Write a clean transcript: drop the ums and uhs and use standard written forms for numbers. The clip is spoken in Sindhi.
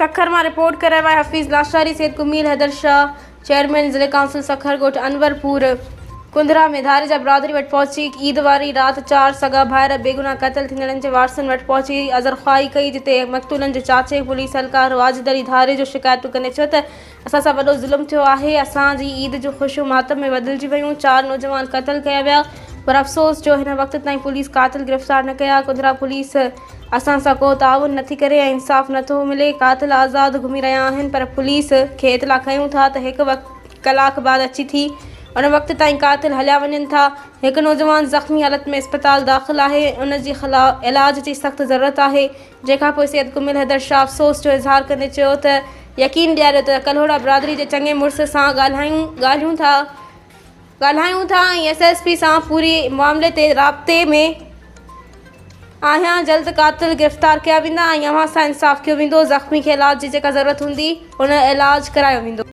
سکر مان رپورٽ ڪري رهيو آهي حفيظ لاشاري سيد ڪميل حيدر شاهه چيئرمين ضلعي ڪائونسل سکر ڳوٺ انور پور ڪنڌرا ۾ ڌاريجا برادري وٽ پهچي عيد واري رات چار سڳا ڀائر بيگناهه قتل ٿيندڙن جي وارثن وٽ پهچي عذرخواهي ڪئي جتي مقتولن جي چاچي پوليس اهلڪار واجد علي ڌاريجو شڪايتون ڪندي چيو ته اسان سان وڏو ظلم ٿيو آهي، اسان جي عيد جون خوشيون ماتم ۾ بدلجي ويون، چار نوجوان قتل ڪيا ويا پر افسوس جو هن وقت تائين پوليس قاتل گرفتار نه ڪيا، ڪنڌرا پوليس اسان سان ڪو تعاون نٿي ڪري ۽ انصاف نٿو ملي، قاتل آزاد گهمي رهيا آهن پر پوليس کي اطلاع ڪيون ٿا ته هڪ ڪلاڪ بعد اچي ٿي ان وقت تائين قاتل هليا وڃن ٿا، هڪ نوجوان زخمي حالت ۾ اسپتال داخل آهي ان جي علاج جي سخت ضرورت آهي. جنهن کان پوء سيد ڪميل حيدر شاهه افسوس جو اظهار ڪندي چيو ته يقين ڏياريو ته ڪلهوڙا برادري جي چڱي مڙس سان ڳالهايون ڳالهيون ٿا ڳالهايون ٿا ۽ ايس ايس پي سان پوري معاملي تي رابطي ۾ آهيان جلد قاتل گرفتار ڪيا ويندا ۽ اوهان سان انصاف ڪيو ويندو زخمي کي علاج جي جيڪا ضرورت هوندي ان علاج ڪرايو ويندو.